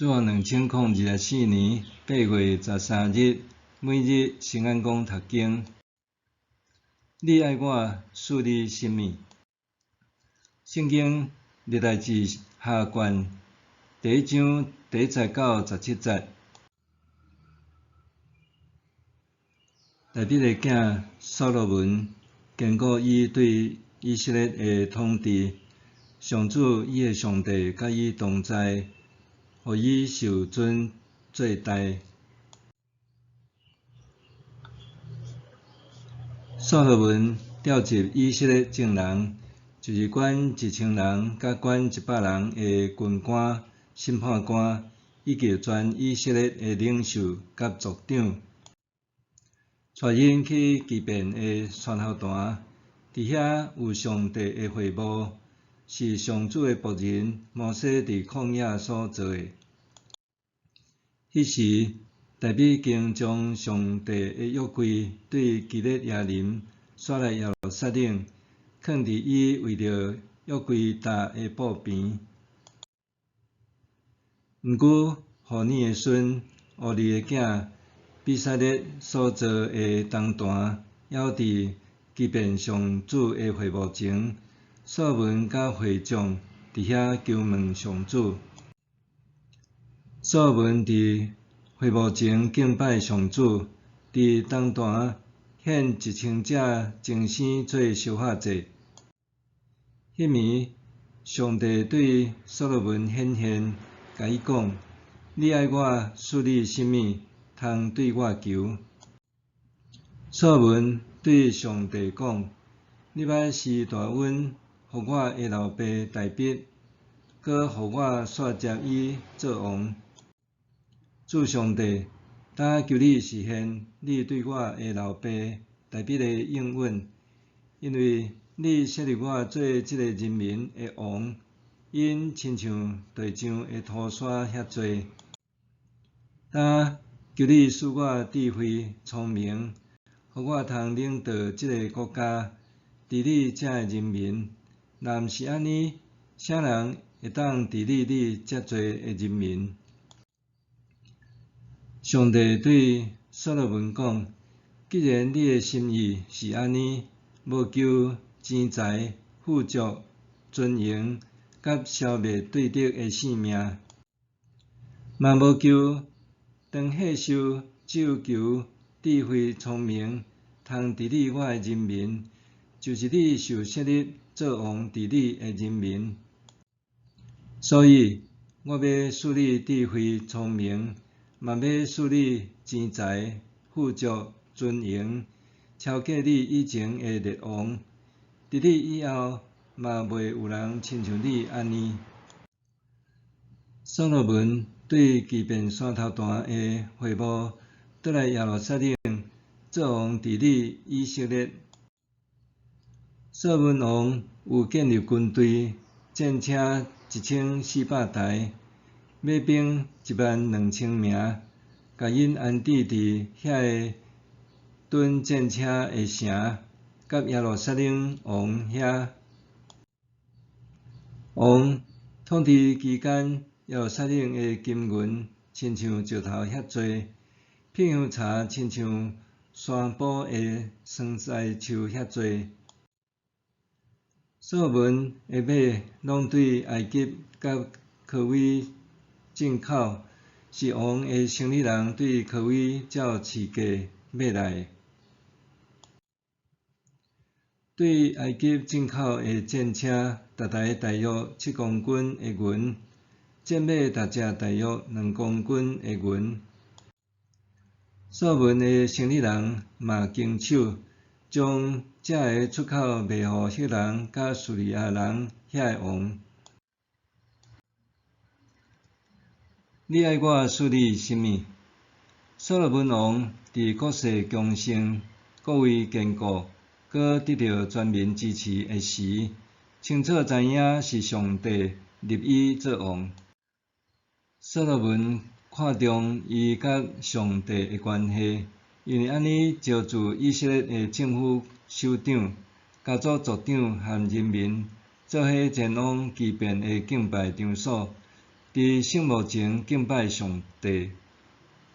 主后2024年8月13日，每日新眼光读经。你爱我赐你啥物？圣经历代志下卷第一章第一节到十七节。大卫的囝所罗门坚固伊对以色列的统治，上主伊的上帝佮伊同在，予伊受尊做大。所罗门召集以色列众人，就是管一千人佮管一百人的军官、审判官，以及全以色列的领袖佮族长，带𪜶去基遍的山头坛，伫遐有上帝的会幕，是上主的仆人摩西伫旷野所做的。彼时，大卫已经将上帝的约柜对基列耶琳徙来耶路撒冷，囥伫伊为著约柜搭的布棚。毋过，户珥的孙乌利的囝比撒列所做的铜坛，犹伫基遍上主的会幕前。所罗门佮会众伫遐求问上主。所罗门伫会幕前敬拜上主，伫铜坛献一千只精牲做烧化祭。彼暝，上帝对所罗门显现，共伊讲：你爱我赐你啥物，通对我求？所罗门对上帝讲：你捌施大恩予我的老爸大卫，阁予我续接伊做王。主上帝，今求你实现你对我的老爸大卫的应允，因为你设立我做这个人民的王，𪜶亲像地上的土沙遐济。今求你赐我智慧、聪明，予我通领导这个国家，治理这个人民。若毋是按呢，啥人会当治理你遮济的人民？上帝对所罗门讲：既然你的心意是按呢，无求钱财、富足、尊荣，佮消灭对敌的性命，嘛无求长岁寿，只有求智慧、聪明，通治理我的人民，就是你受设立做王治理的人民。所以，我欲赐你智慧、聪明，嘛欲赐你钱财、富足、尊荣，超过你以前的列王。伫你以后，嘛袂有人亲像你按呢。所罗门对基遍山头坛的会幕，倒来耶路撒冷，做王治理以色列。所罗门王有建立军队，战车1400台，马兵12000名，共𪜶安置伫遐个屯战车的城，佮耶路撒冷王遐。王统治期间，耶路撒冷的金银亲像石头遐济，披香柴亲像山坡的桑楝树遐济。所罗门的马拢对埃及佮科威进口，是王的生理人对科威照市价买来的。对埃及进口的战车，逐台大约七公斤的银；战马逐只大约2公斤的银。所罗门的生理人嘛经手，将这个出口卖予赫人佮叙利亚人遐个王。你爱我赐你啥物？所罗门王伫国势强盛、国位坚固、阁得著全民支持的时，清楚知影是上帝立伊做王。所罗门看重伊佮上帝的关系，因为按呢招聚以色列的政府首长、家族族长和人民，做伙前往基遍的敬拜场所，佇聖幕前敬拜上帝。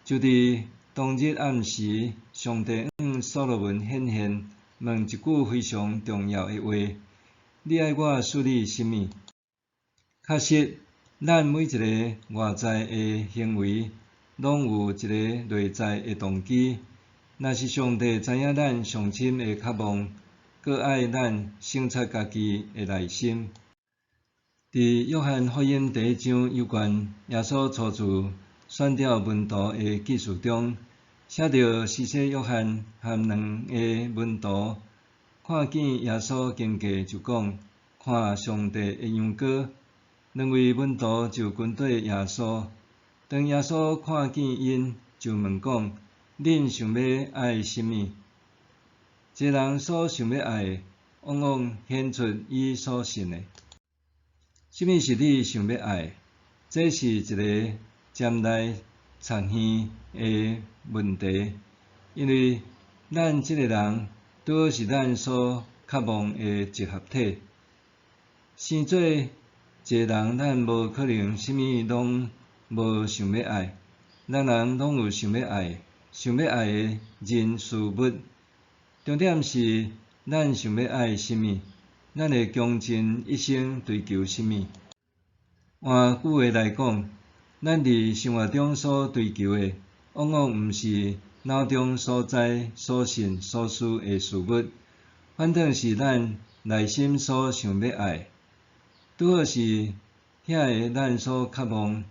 就佇當日暗時，上帝向所羅門顯現，問一句非常重要的話：你愛我賜你啥物？確實，咱每一个外在的行為，攏有一个內在的動機。若是上帝知影咱上深的渴望，閣愛咱省察家己的內心。佇約翰福音第一章有關耶穌初次選召門徒的記事中，寫著施洗約翰和兩个門徒看見耶穌經過，就講：看上帝的羊羔。兩位門徒就跟綴耶穌。當耶穌看見𪜶，就問講：恁想欲愛啥物？一個人所想欲愛的，往往顯出伊所信的。啥物是你想欲愛的？這是一个潛來插耳的問題，因為咱這個人拄好是咱所渴望的集合體。生做一个人，咱無可能啥物攏無想欲愛，人人攏有想欲愛、想欲愛的人事物。重點是咱想欲愛啥物，咱會窮盡一生追求啥物。換句話來講，咱佇生活中所追求的，往往毋是腦中所知、所信、所思的事物，反倒是咱內心所想欲愛，拄好是遐个咱所渴望、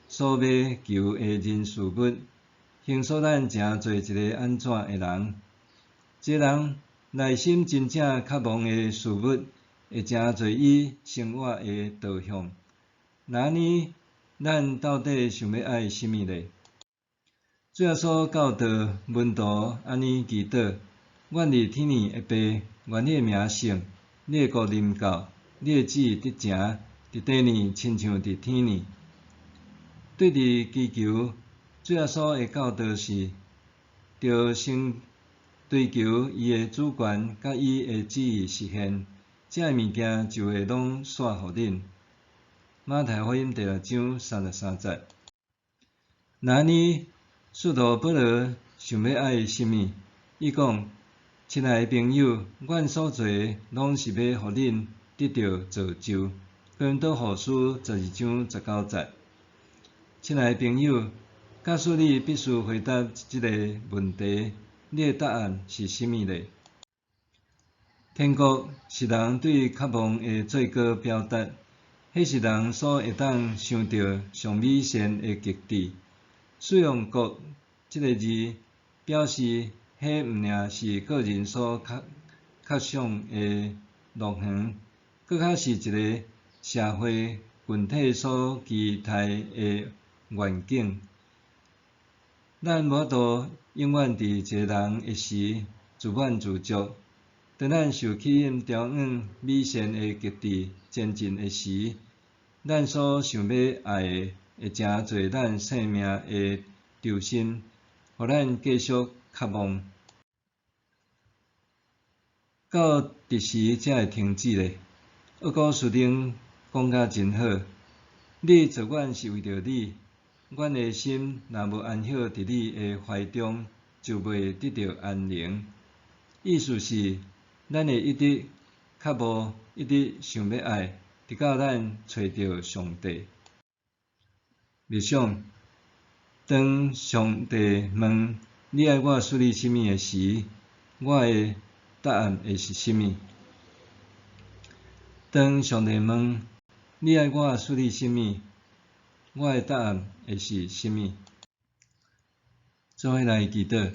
所欲求的人事物，形塑咱成做一个按怎的人。一个人內心真正渴望的事物，會成做伊生活的導向。若按呢，咱到底想欲愛啥物呢？主耶穌教導門徒按呢祈禱：願你天的父，願你的名聖，你的國臨到，你的旨意得成，佇地呢親像佇天呢。對佇祈求，主耶穌的教導是，著先追求伊的主權佮伊的旨意實現，這个物件就會攏煞予恁。馬太福音第六章三十三節。若按呢，使徒保羅想欲愛啥物？伊講：親愛的朋友，阮所做的攏是欲予恁得著造就。哥林多後書12章19節。親愛的朋友，假使你必須回答這个問題，你的答案是啥物呢？天國是人對渴望的最高表達，彼是人所會當想著上美善的極致。使用“國”這个字，表示彼毋爾是個人所確確想的樂園，閣較是一个社會群體所期待的願景。咱無法度永遠佇一个人的時自滿自足。當咱受吸引朝往美善的極致前進的時，咱所想欲愛的會成做咱生命的軸心，予咱繼續渴望。到佇時才會停止呢？奧古斯丁講甲真好，你造阮是為著你，阮的心若無安歇佇你的懷中，就袂得著安寧。意思是，咱會一直渴慕，一直想欲愛，直到咱揣著上帝。默想，當上帝問你愛我賜你啥物的時，我的答案會是啥物？當上帝問你愛我賜你啥物，我的答案會是啥物？做伙來祈禱，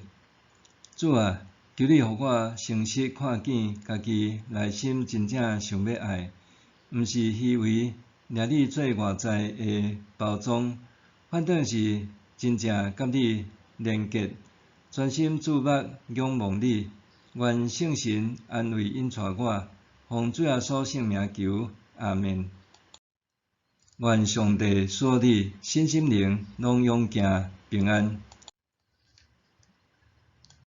主啊，求你予我誠實看見家己內心真正想欲愛，毋是虛偽掠你做外在的包裝，反倒是真正佮你連結，專心注目仰望你。願聖神安慰引帶我，奉主耶穌聖名求，阿們。願上帝賜予你身心靈攏勇健平安。